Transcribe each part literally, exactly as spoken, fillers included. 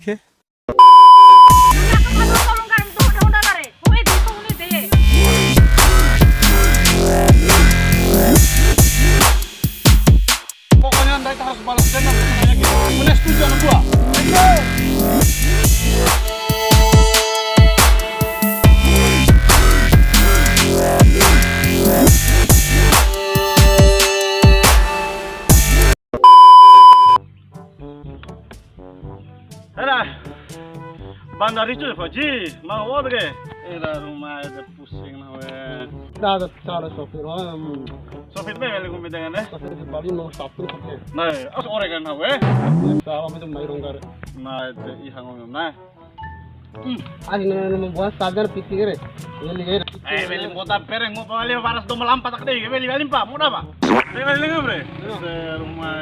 Oke. Pokoknya ndai ta harus balas dendam sama Yaki. Bune setuju anak gua? Era, banda ricu, Fauji, mau apa ke? Era, rumah ada pusing na we. Dah, dah, cara sopir, hmm. Sopir be, weli ngumbi dengan, eh? Sopir di Bali mau satu, sopir. Nah, as ore kan na we. Salah macam mai ronggar. Nah, itu ihang ngomong, nah. Hmm. Ari nana membuat sadar pikir, eh. Weli, eh. Eh, weli, mau tampere, mau paling paras doma lampa tak deh, weli, weli, Pak, mau apa? Weli, weli, bre. Terus, eh, rumah.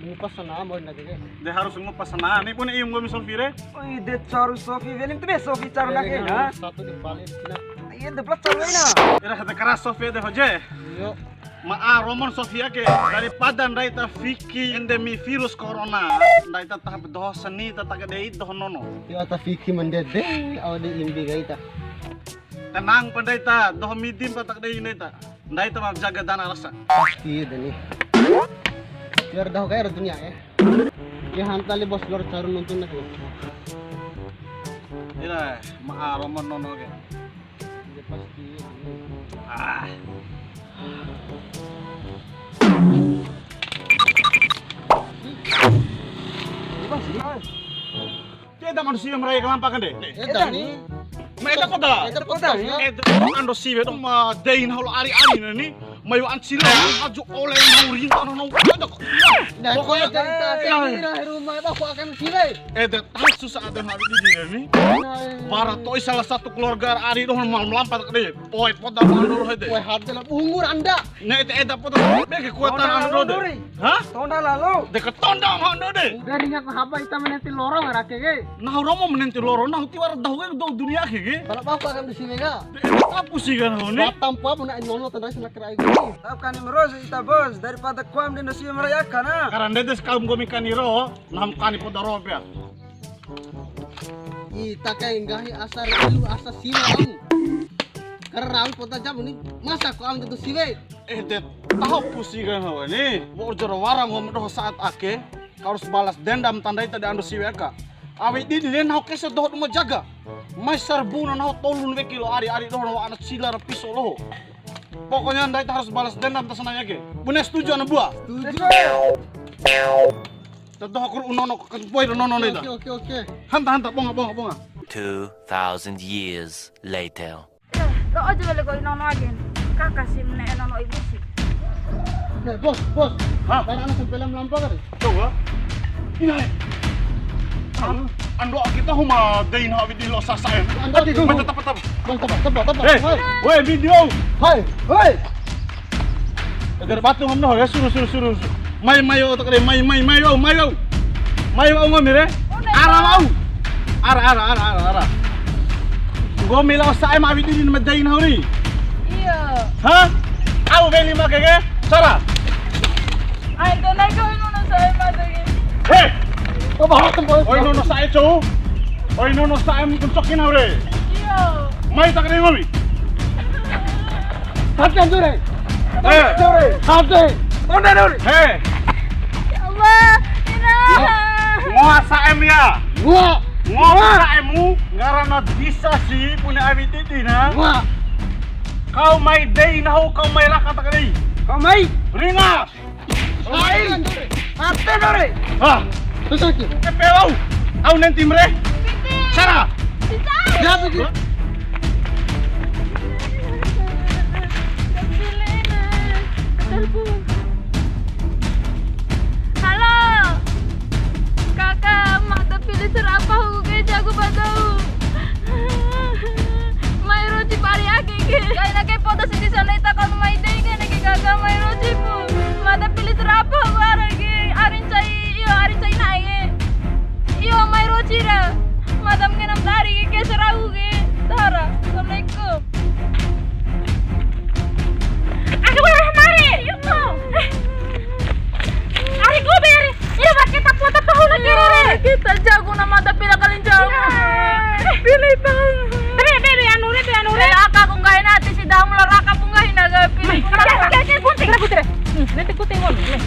Ngupa sana, mau nanti ke. De harus ngupa sana. Ni pun ium nggomi Sofi re. Oi, de caru Sofi. Welim tu be Sofi caru nake, ha? Satu di balik sini. Iya, de plat caru ina. Ira kata keras Sofi de hoje. Iyo. Ma a romon Sofi ake. Daripada ndai ta fiki endemi virus corona. Ndai ta tahap doho seni ta taka dei doho nono. Iyo, ta fiki mendede, au de imbi kai ta. Tenang pa ndai ta, doho midim pa taka dei ndai ta. Ndai ta ma jaga dana rasa. Pasti ede ni. Biar dahu kai ra dunia, eh. Ya hanta li bos lor caru nuntu na ke. Ira, ma a romon nono ke. Ya pasti ede ni. Ah. Ini pasti. Eda manusia ma rai kalampa kande. Eda ni. Ma eda poda. Eda poda ni. Eda ando siwe dong ma dei nahu ari-ari na ni. Mai wa ancile aju ole nahu rinta nahu. Pokoknya cerita kira rumah dah aku akan siwe. Eda tahu susah ada hari ini ni. Wara to'i salah satu keluarga ari doho ma lampa tak dei. Oi, poda ma ando rohe de. Woi, hade la bungur anda. Ne'e ta eda poda be kekuatan ando de. Hah? Tonda lalo. De ka tonda ma ando de. Udah ringat haba ita menenti loro ngarake ke. Nahu romo menenti loro, nahu tiwara dahu ke dou dunia ke ke. Pala bapa kan di sini ka. Apa sih kan nahu ni? Batam pa pun nak nono tendang selak kerai gini. Tap kani meros ita bos, daripada kuam di nasi merayaka na. Karena de des kaum gomi kani ro, nam kani poda ro be. Ita kai nggahi asa rilu asa siwe au. Karau poda jamu ni masa ko au tentu siwe. Eh, de taho pusi kan hawa ni. Wa'ur jaro wara ngom doho saat ake. Harus balas dendam tandai tadi ando siwe aka. Awi didi le nahu kese doho duma jaga. Mai sarbu na nahu tolun weki lo ari-ari doho wa ana sila ra piso loho. Pokoknya ndai ta harus balas dendam ta sanai ake. Bune setuju ana bua? Setuju. Tatoha kur unono kan poi nono nida. Oke, oke, oke. Hanta, hanta, bonga, bonga, bonga. Two thousand years later. Eh, lo aja balik kau nono aja. Kakak sih mene nono ibu sih. Eh, bos, bos. Hah? Karena anak sampai lam lampa kan? Coba. Ina. Ando kita huma dei na awi di lo sasa em. Ando di. Tapa, tapa, tapa. Bang, tapa, tapa, tapa. Eh, woi, video. Hai, woi. Agar batu ngam no ya, suruh, suruh, suruh, suruh. Mai, mai, otak re, mai, mai, mai, au, mai, au. Mai, au, ngam re. Ara, au. Ara, ara, ara, ara, ara. Nggomi lao sa'e ma awi didi ma dei na huri. Iya. Hah? Au weli ma keke? Sara. Ai, tenai kau nono sa'e ma dei. Hei. Oi, nono sa'e, cou. Oi, nono sa'e, mungkin sokin, aure. Iyo. Mai tak ada ngomi. Sate, jure. Eh. Jure. Sate. Onda, jure. Hei. Ya Allah, Ina. Ngoa sa'em ya. Ngoa. Ngoa sa'emu, ngarana disa si, pune awi didi na. Ngoa. Kau mai dei nahu, kau mai raka tak dei. Kau mai. Ringa. Ai. Ate dore. Ah. Terus lagi. Epe au. Au nenti mre. Sara. Ya, pergi. Halo. Kaka, mada pili serapa huku ke jago badau. Mai roci pari ake ke. Kaina ke poda siti sana ita kau mai dei ke neke kaka mai roci pu. Mada pili serapa huku ara ke. Arin cai, iyo, arin cai nai ke. Iyo, mai roci ra. Mada mengena tari ke, ke serau ke. Tara. Assalamualaikum. Aku boleh mari. Iyo. Eh. Ari ku beri. Iyo, pakai tapu-tapu hulu kira re. Kita jago Kamu lo raka bunga hina ga pili. Oke, oke, oke, gunting. Putar, putar. Hmm, nanti gunting mon. Nih.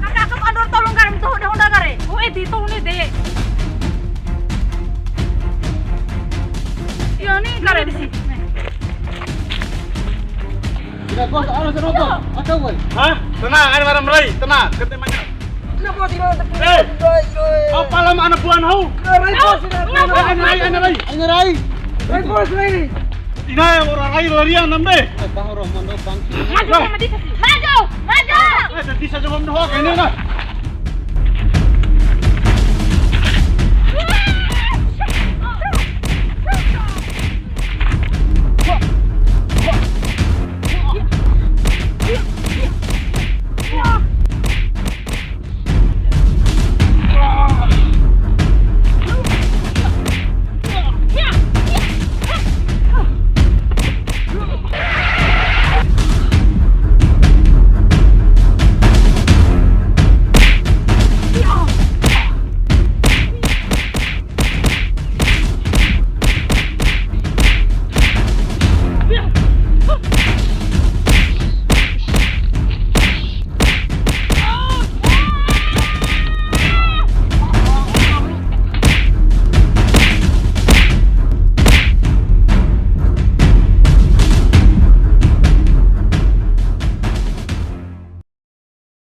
Kakak, aku andor tolong kan, tuh udah, udah kare. Oh, eh, di tolong nih, Dek. Iya, nih, kare di sini. Nih. Tidak, bos, anu, serobot. Atau, woi. Hah? Tenang, ada barang merai. Tenang, kita main. Kenapa tidak? Eh, apa lama anak buah hau? Rai, bos, tidak. Rai, rai, rai, rai. Rai, bos, rai. Ina yang orang rai larian nambe. Eh, Bang Roh, mondo, Bang. Maju, maju, maju. Maju. Eh, jadi saja ngomong doang ini nah.